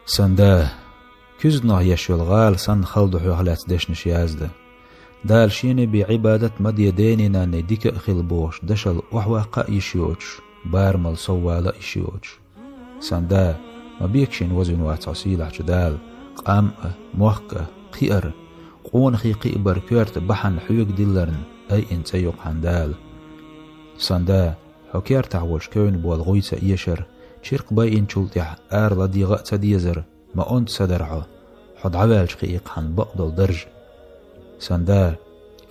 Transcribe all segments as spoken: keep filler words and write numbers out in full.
Сан да, куьзганах еш йолу гӀала санна хала ду хьох лаьцна дешнаш яздан. Дала шена бен Ӏибадат ма де, дений-нанний дика а хила бохуш, дашал охьаваккха а йиш йоцуш, барамал соввала а йиш йоцуш. Сан да, ма бекашийна вазвина вац хьо, сийлахьчу Дала, къам а, мохк а, кхиар а, къонахий кхиабар, коьрта бахьана хьоьга дилларна айина цӀе ю-кх хьан Дала. Сан да, хьо кертахь волуш кевнна болу гӀуй ца эшар, чиркх байинчул тӀаьхьа ара ладегӀа а ца дезар, ма онда са дара хьо, хьо дӀаваьлча хии-кх хьан бакъдолу дарж. Сан да,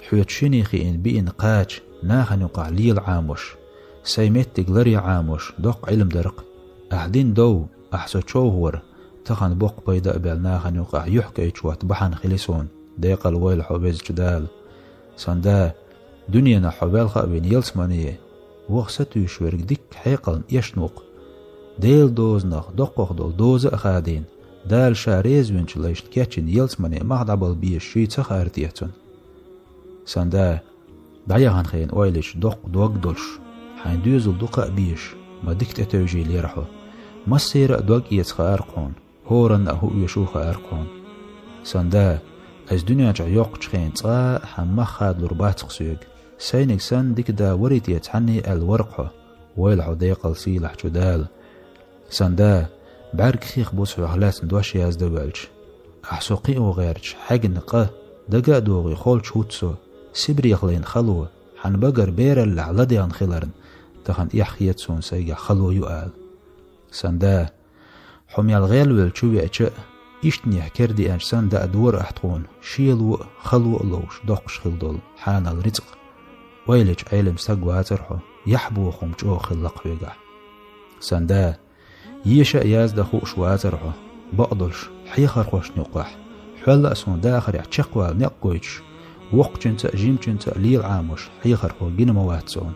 хьоьца шине хиъна биъна кхача, нахана юкъахь лела Ӏамош, сайн меттиг ларъян Ӏамош, доккха Ӏилма дара-кх. Ахь дина дов, ахь со човхавар, тахана боккха пайда а баьлла, нахана юкъахь юьхькӀайчу хӀотта бахьана хили суна, декъала войла хьо, Везачу Дала. Сан да, дуьненахь хьо велха а вина ялсамане, ваха сатуьйсуш верг дикка хьекъална эшна ву-кх. Делан дозанах доккхах долу доза а хадийна, Дала Ша реза винчу лайшна кечйина ялсамане мах дӀабала безаш шуьйца ца хаьара те цунна? Сан да, дӀаяхана хенахь ойла йича доккха дог а долуш, хьайн доьзал дукха а безаш, ма дика тӀетевжийлера хьо. Массеран а дог эца хаьара-кх хьуна, хӀоранна а хӀун оьшу хаьара-кх хьуна. Сан да, ас дуьнен чохь йоккхучу хенахь цкъа а хьан мах хадалур бац-кх соьга. Сайниг санна дика да варий те цхьанне аьлла вара-кх хьо, войла хьо, декъала сийлахьчу Дала. Сан да, бӀаьрг хих бу-кх хьох лаьцна дош яздан ваьлча. Ахь со кхио гӀерташ хьегна къа, дага а догӀий холчу хӀутту со, Сибрех лайна хало, хьан багара бераллехь ладегӀна хиларна, тахана эхь хета суна сайгахь хало ю ала. Сан да, хьо мел гӀелвелла чу веача а, ишттанехь кера деанчу санна даа дора ахь тхуна, шело а, хало а ловш, доккхуш хила долу хьанал рицкъ. Ойла йича Ӏелам стаг вацара хьо, яхь боху хӀума чӀогӀа хилла-кх хьоьгахь. Сан да, еша а яздан хууш вацара хьо, бакъдолуш, хьехархошна юкъахь, хьол а суна дахарехь чекхвала некъ гойтуш, воккхачуьнца а, жимачуьнца а лела Ӏамош хьехархо гина ма вац суна.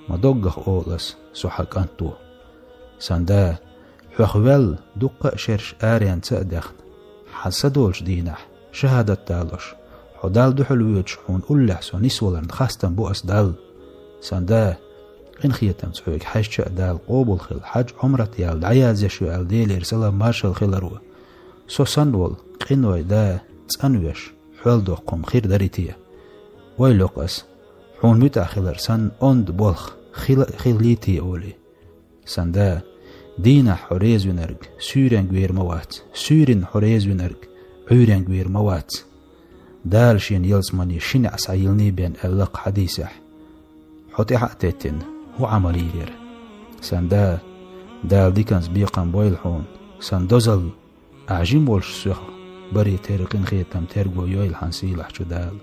Ма доггах олу ас, со хьан кӀант ву. Сан да, хьох ваьлла дуккха а шераш аренца а даьхна, хьан са долчу дийнахь, шахӀадат далош, хьо Далла дуьхьал воьдуш хьуна уллехь со нисваларна хастам бу ас Далла. Сан да, къинхетамца хьоьга хьаьжча а Дала къобал хила, хьаьж, Ӏумрат яьлла дӀаязъеш ю аьлла Делера салам-маршалла хиларо. Со санна волу къиной да цӀанвеш, хьол доккху хӀума хир дарий те? Ойла йо-кх ас, хьуна муьтӀахь хилар санна онда болх хила а хилалий те олий? Сан да, дийнахь хьо резавинарг суьйренга вер ма вац, суьйранна хьо резавинарг Ӏуьйренга вер ма вац. Дала Шена ялсамане ши неӀ схьайиллиний бен аьлла-кх хьадисехь. Хьо тӀаьхьа а теттина, хӀун Ӏамал йийр яра? Сан да, Дала диканца бекхам бойла хьуна, сан дозалла, ахь жима волуш соьх барий терра къинхетам терго йойла хьан сийлахьчу Дала.